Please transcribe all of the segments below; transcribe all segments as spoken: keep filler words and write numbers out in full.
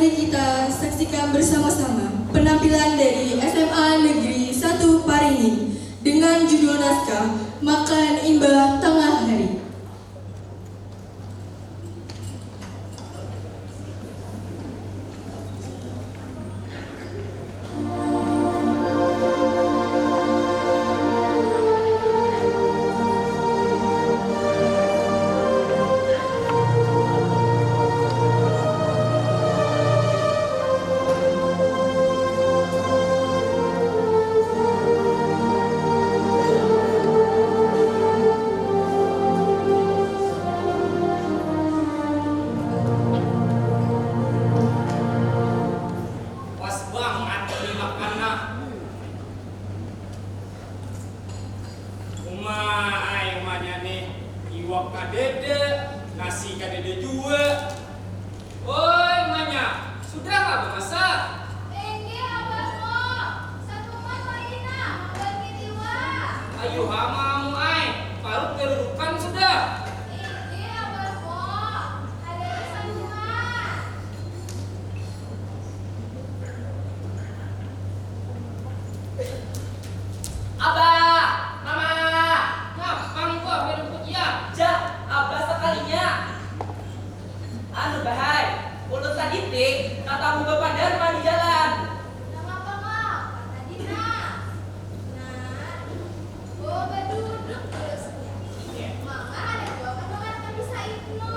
Mari kita saksikan bersama-sama penampilan dari S M A Negeri satu Paringin dengan judul naskah Makan Imbah Tangah Hari. Pas bangat ini makan nah. Uma ai umanya nih, iwak kadada, nasi kadada jua. Oi umanya, sudah kah bamasak? Inggih abahku, satumat lagi nah mambangkit iwak. Ayuha mamu ai, parut garudukan sudah. Inggih abahku, hadari satumat. Abah, mama, ngapa engkau merumput ya? Ja, abah sakalinya. Anu bah ai, ulun tadi ti katamu bapadarma di jalan. Nangapa ngapa tadi nah? Nah, oh baduduk terusnya. Mama ada jua pendengaran bisa Ibnu.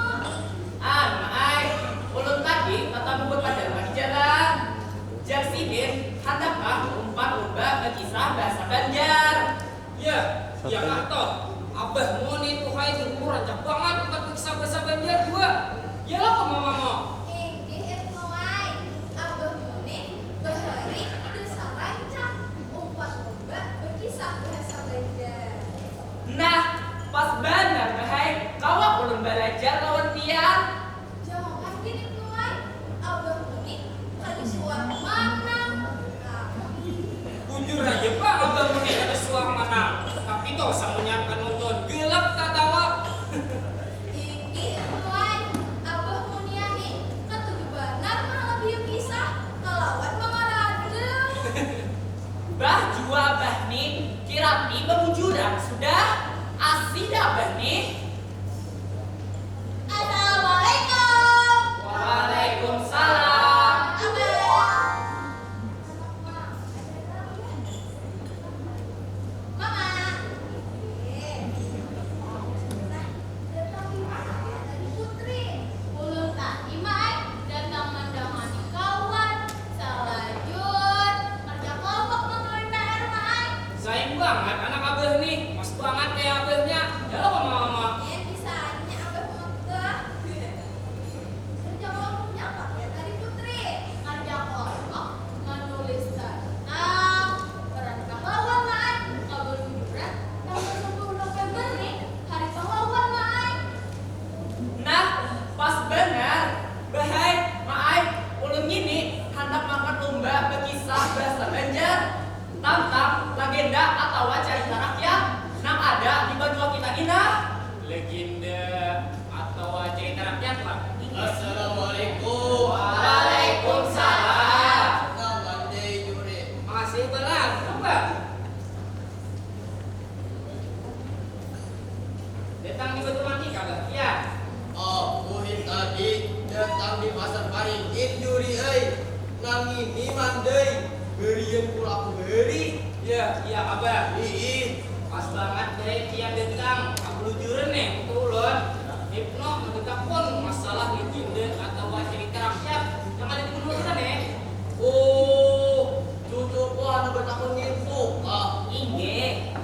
Anu ai, ulun tadi katamu bapadarma di jalan. Jar sidin, handakkah umpat lomba bakisah bahasa Banjar? Ya, ya kah toh. Abahmu ni tuh hai dulu rancak bangat umpat bakisah bahasa Banjar jua. Ya lah kok mama mau. Inggih Ibnu ai, abahmu ni bahari dasar rancak umpat lomba bakisah bahasa Banjar. Nah, pas banar bah ai, kawa ulun balajar lawan pian. Jangan gini Ibnu ai, abahmu ni kada suah manang. Bujur haja pang abahmu ni kada suah manang, tapi toh samunnya panonton gelap tatawa. Inggih Ibnu ai, abahmu nia ni katuju banar mangalabihi kisah kalawan mangaradung. Bah jua abah ni, kirati babujuran sudah. Asi dah abah ni. Assalamualaikum. Waalaikumsalam. Abah. Mama. Nah, datang di mana ya tadi Putri? Ulun tadi, Ma ai, datang mandamani kawan. Salajur, ngerja kelompok, mengawin P R, Ma ai. Sayang bangat anak abah nih, pas bangat kayak abahnya. Ya lo, Mama. Eh, bisanya abah megah. Ngerja kelompoknya apa ya tadi, Putri? Ngerja kelompok, menulis tentang peran pahlawan, Ma ai. Kabalujuran, tanggal sepuluh November nih, Hari Pahlawan, Ma ai. Nah, pas banar, Bah ai, Ma ai, ulun ngini handak maangkat lomba bakisah bahasa Banjar tantang lagenda atawa carita rakyat nang ada di banua kita ni nah. Legenda atawa carita rakyat lah. Assalamualaikum. Waalaikumsalam. Nang mandai juri. Makasih banar, Bah. Datang di Batu Mandi kah, Bah? Ya. Aku hit tadi datang di Pasar Paringin, Juri ai. Nang ini mandai barian pula aku bari. Ya, iya, Abah. Ii. Pas bangat, Bah, pian datang. Aku lujuran nih, untuk ulun. Hipno, mau takun masalah legenda atau cerita rakyat yang ada di menurut kita nih. Oh, cucuku handak batakun ngintu kah? Inggih.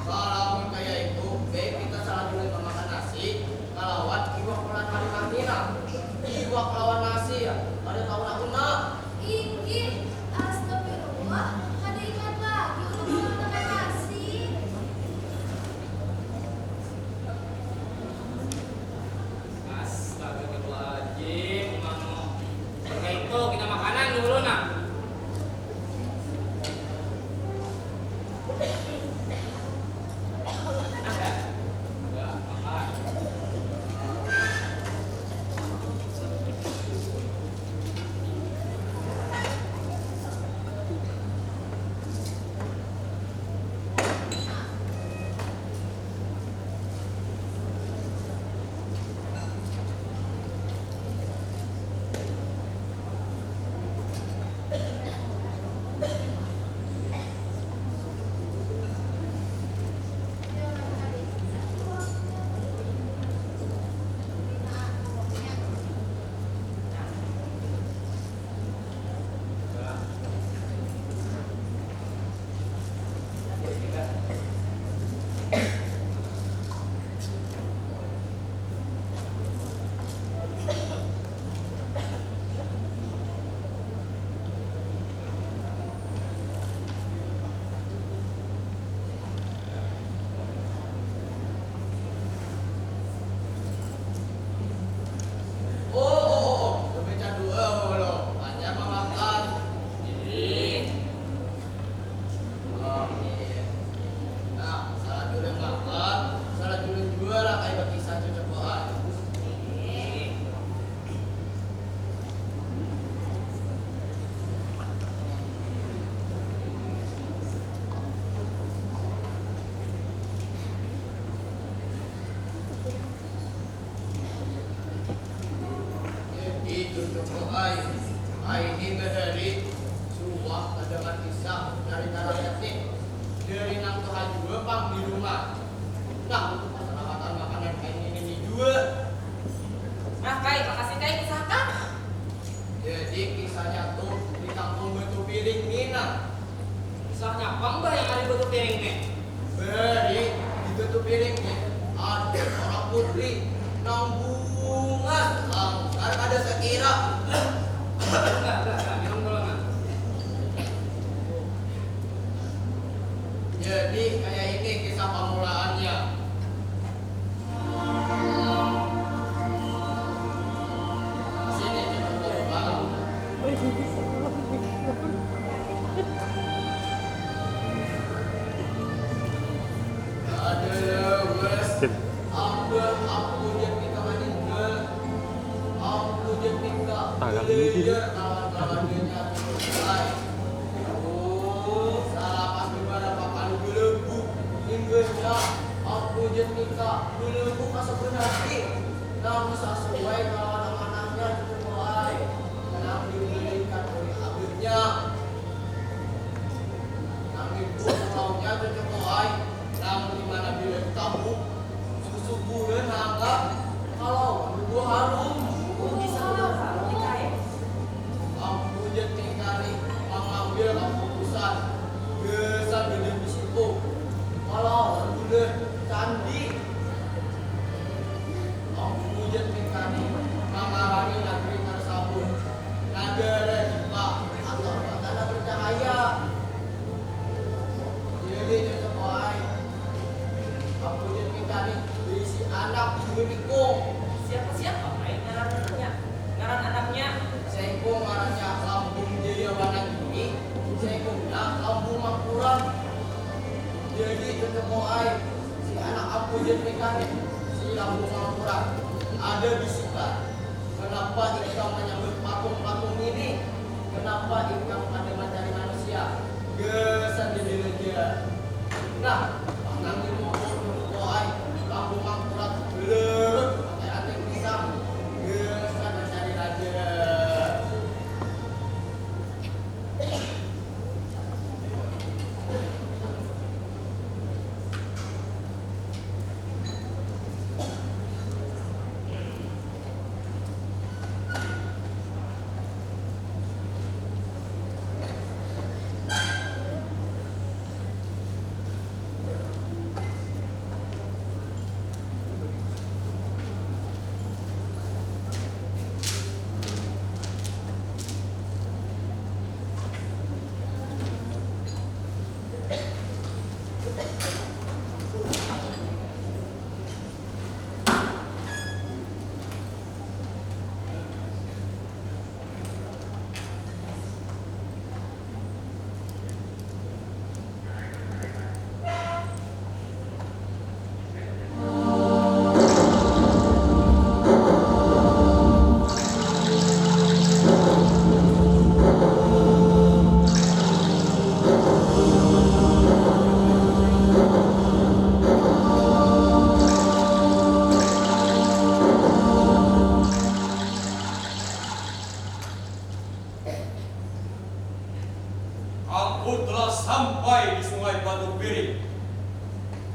Kalau mun kaya itu, baik kita salah dulu mamakan nasi, kalawan iwak lawan nasi nah. Iwak lawan nasi, kada tahu nak guna. Inggih, astagfirullah, kada ingat lagi ulun mamakan nasi. Ai, ai ini bahari suah mendengar kisah dari rakyat nih. Dari nang tuha jua pang di rumah. Nah, masalah makan makanan kayak ini nih jua. Nah, Kai, makasih, Kai, kisah, Kak. Jadi, kisahnya tuh di kampung Batu Piring nih, nah. Kisahnya pang bah yang ada di Batu Piring nih. Bari di Batu Piring nih, ada seorang putri nang bungas langkar kada sakira. Nah, nah, nah, minum dulu, nah. Jadi, kayak ini kisah pamulaannya. Sini, cucuk baru malam. Aduh, wes. Ampun, ampun, jangan minta maninggal. Ampun, jangan minta. Tangan ini. Belajar kawan-kawan dia nyatu. Oh, salah pas gimana Pak Palu belenggu. Inggrisnya, ampun, jangan minta. Belenggu kasar benar, Ki. Nang sasuai kawan amanahnya, cucuk ai. Nang dibelikan oleh abahnya. Nang ibu pulaunya cucuk ai. Nang di mana bila ditabuk, susu bulan nangka. Kalau ibu harum. Oh, bisa harum nih, Kai. Ampun, jar tingkah nih, mangambil kaputusan. Gasan badan bisiku. Kalau bulan candi. Ampun, jar tingkah nih, mangarangi nagari tersabut. Nagara Dipa atau tanah bercahaya. Iya, iya, cocok wae. Ampun, jar tingkah nih, berisi anak dua ikung. Siapa-siapa, Kai, ngarannya? Ngaran anaknya? Saikung ngarannya Lambung Jaya Wanagiri, saikungnya Lambung Mangkurat. Jadi, cocok wae. Si anak Ampun, jar tingkah nih, si Lambung Mangkurat. Ada bisikan. Kenapa ikam menyambut patung-patung ini? Kenapa ikam kada mencari manusia? Gasan jadi raja. Nah, pangan di moko, moko ai, kampung mangkurat, belerut, pakai ranting pisang. Gasan mencari raja. Aku telah sampai di Sungai Batu Piring.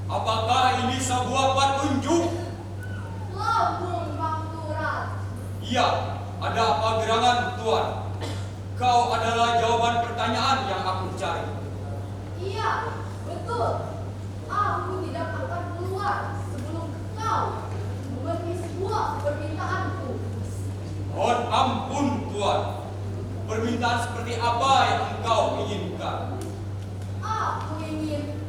Apakah ini sebuah petunjuk? Lambung Mangkurat. Iya, ada apa gerangan, Tuan? Kau adalah jawaban pertanyaan yang aku cari. Iya, betul. Aku tidak akan keluar sebelum kau memenuhi sebuah permintaanku. Mohon ampun, Tuan. Permintaan seperti apa yang engkau inginkan? Aku ingin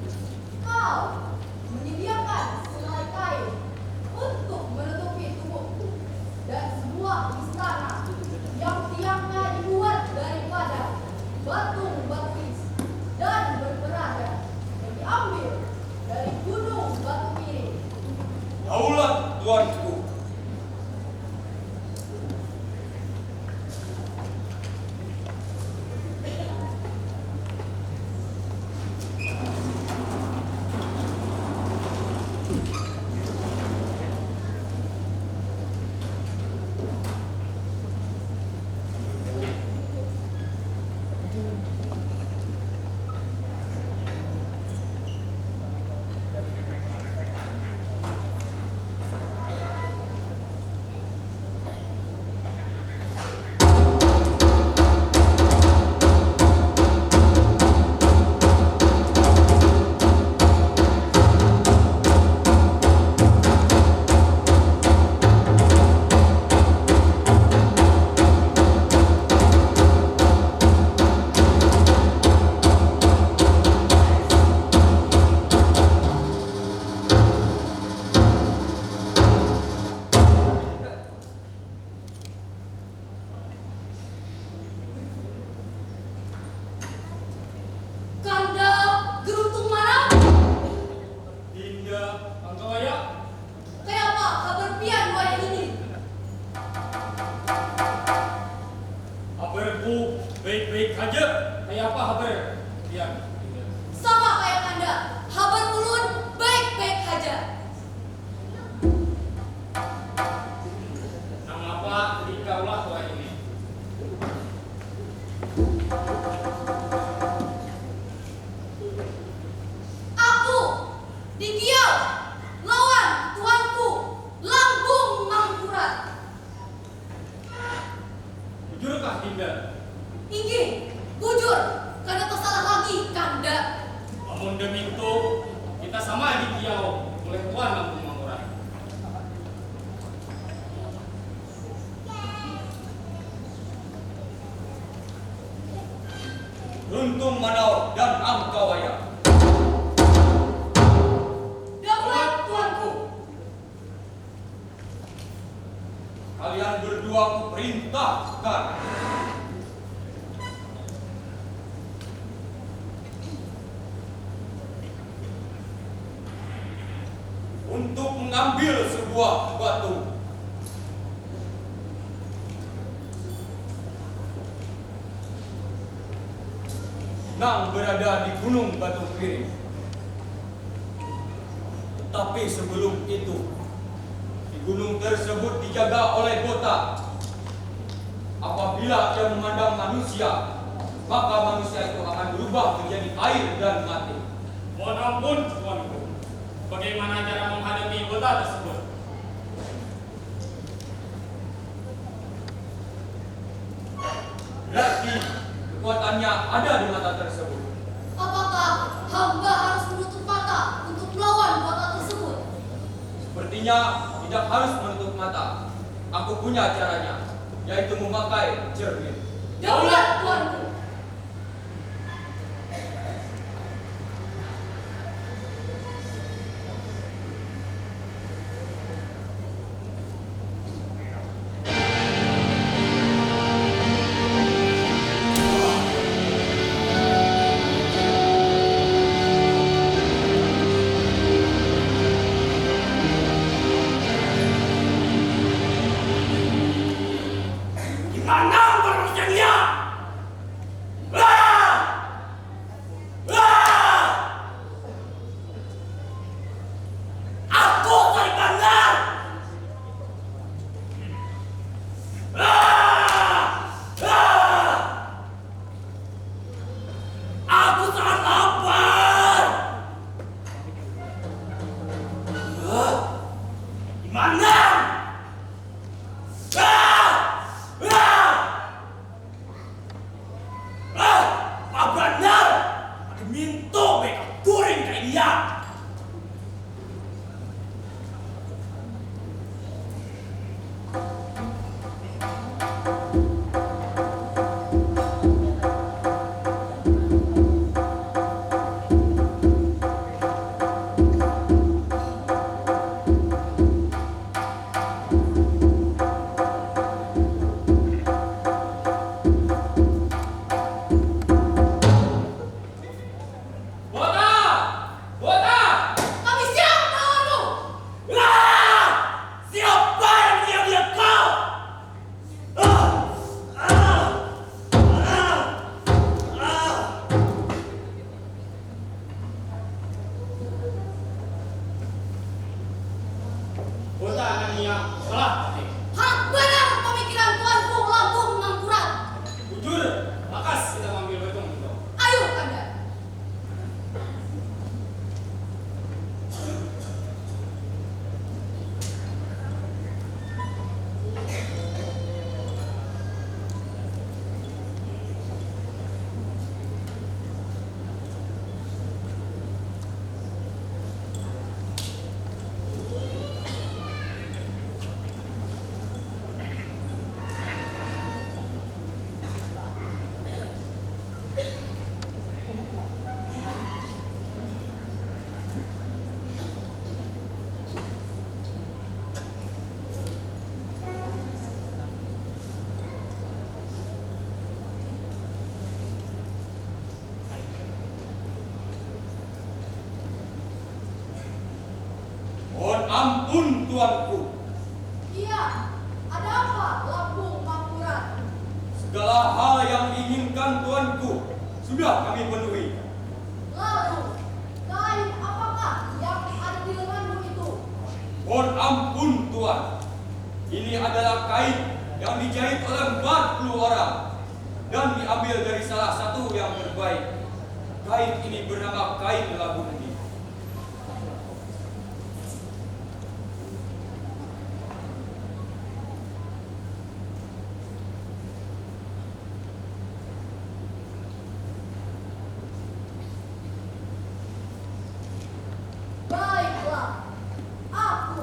kau menyediakan sehelai kain untuk menutupi tubuhku dan sebuah istana yang tiangnya dibuat daripada batu batuis dan berberada yang diambil dari Gunung Batu Piring. Daulat, Tuanku. Kayapa habar pian wayah ini? Habarku baik-baik haja. Kayapa habar pian? Sama kaya kanda, habar ulun baik-baik haja. Nangapa ikaulah wayah ini? Aku dikiau lawan tuanku Lambung Mangkurat. Bujurkah dinda? Inggih, bujur. Kada tasalah lagi kanda. Amun demitu, kita sama dikiau oleh tuan Lambung Mangkurat. Runtung Manaur dan Angkawaya. Daulat tuanku. Kalian berdua kuperintahkan untuk mengambil sebuah batu nang berada di Gunung Batu Piring. Tetapi sebelum itu, di gunung tersebut dijaga oleh Bota. Apabila ia memandang manusia, maka manusia itu akan berubah menjadi air dan mati. Mohon ampun, Tuanku. Bagaimana cara menghadapi Bota tersebut? Berarti kekuatannya ada di mata tersebut. Apakah hamba harus menutup mata untuk melawan Bota tersebut? Sepertinya tidak harus menutup mata. Aku punya caranya, yaitu memakai cermin. Daulat, Tuanku. Di mana manusia dia? Ah! Ah! Aku Saribangar! Ah! Ah! Aku sangat lapar! Ah! Di mana? Ah! Ah! Ah, apa banar? Ada mintu beka guring kayak iya. Bota! Bota! Kami siap melawanmu! Ah! Siapa yang diam-diam kau? Ah! Ah! Ah! Ah! Bota akan iya salah pakai. Harat banar pamikiran tuanku Lambung Mangkurat. Bujur, lakas kita maambil batu ngintu. Ayu, kanda. Ampun, tuanku. Iya, ada apa, Lampung Pangkuran? Segala hal yang diinginkan tuanku sudah kami penuhi. Lalu, kain apakah yang ada di lenganmu itu? Mohon ampun, tuan. Ini adalah kain yang dijahit oleh empat puluh orang dan diambil dari salah satu yang terbaik. Kain ini bernama kain labuh uni. Baiklah, aku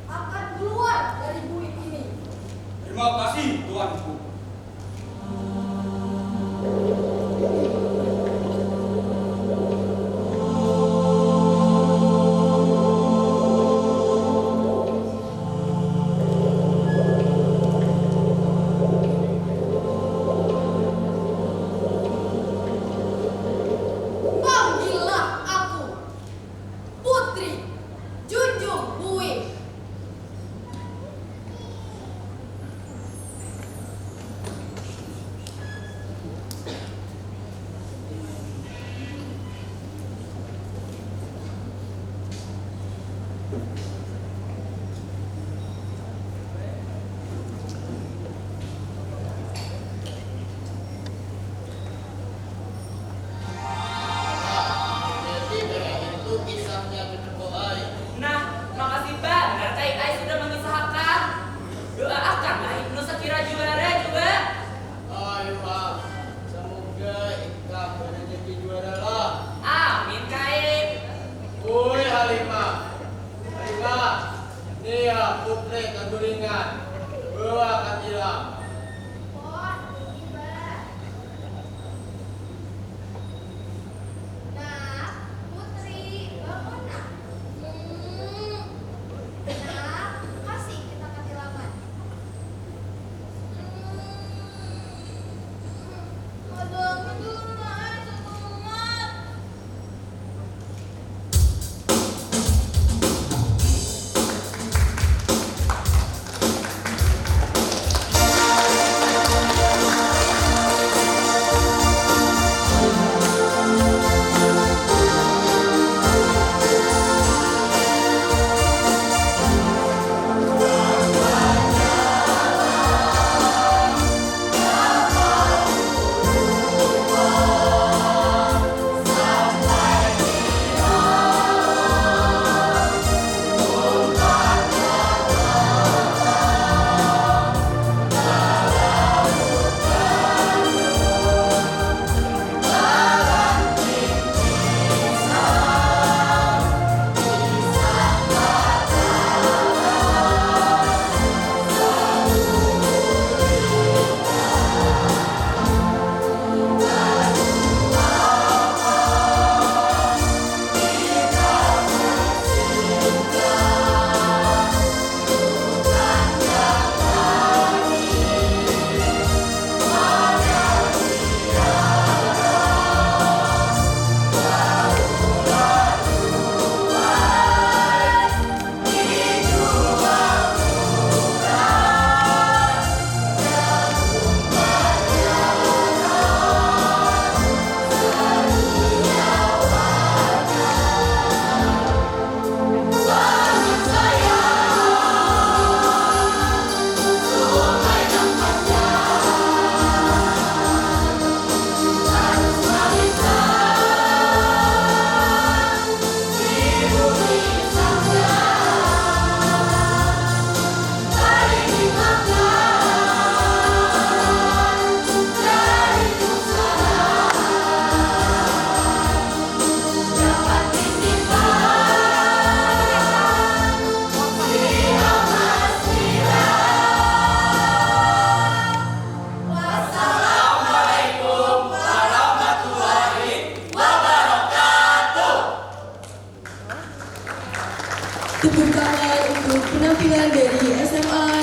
akan keluar dari bukit ini. Terima kasih, tuanku. Panggillah aku, Putri Junjung Buih. Nah, jadi kaya itu kisahnya, Cucuku ai. Nah, makasih banar, Kain ai, sudah mangisahakan. Doaakanlah Ibnu sakira juara jua. Ayu ha, samoga ikam barajaki juara lah. Amin, Kain. Uy, Halimah. Halimah, nia Putri kaguringan. Bawa ka tilam. Oh, ini, Bah. Nak, Putri, bangun, Nak. Hmm. Nak, kasih kita katilaman. Hmm. Ada apa dulu, Nak? Eh, satumat. Wassalamualaikum warahmatullahi wabarakatuh. Tepuk tangan untuk penampilan dari S M A